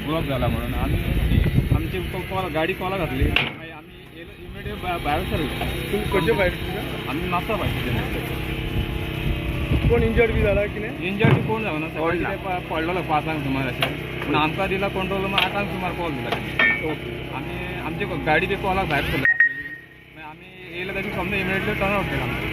Block जाला म्हणून आमी आमची कॉल गाडी कॉला घातली मागीर आमी येयलो इमिडिएट भायर सरले. तुमी खंयचे भायर? आमी नासता भायर. कोण इंजर्ड बी जाला कितें? इंजर्ड बी कोण जावना, सकाळी कितें पडलेलो 5 सुमार अशें, पूण आमकां दिला कंट्रोल रूमाक 8 सुमार कॉल दिला तेणी. आमी आमची गाडी बी कॉलाक भायर सरली, मागीर आमी येयले तशें समजा इमिडिएटली टर्न आवट केला आमचें.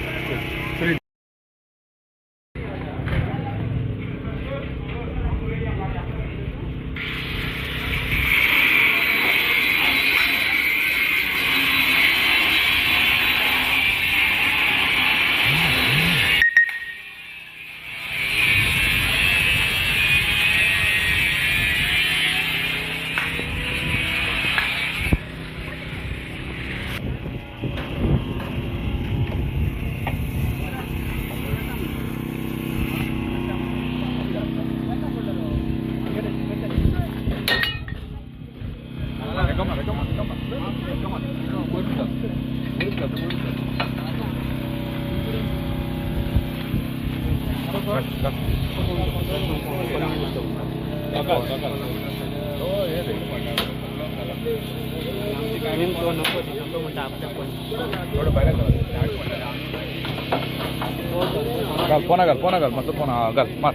घाल फोना घाल, फोना घाल, मातसो फोना घाल, मार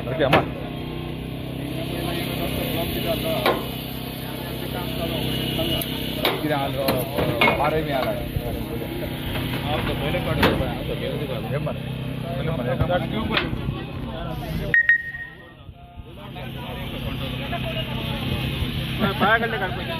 ओके मार. कितें मारय बी आला पाया कडले काडपाचें.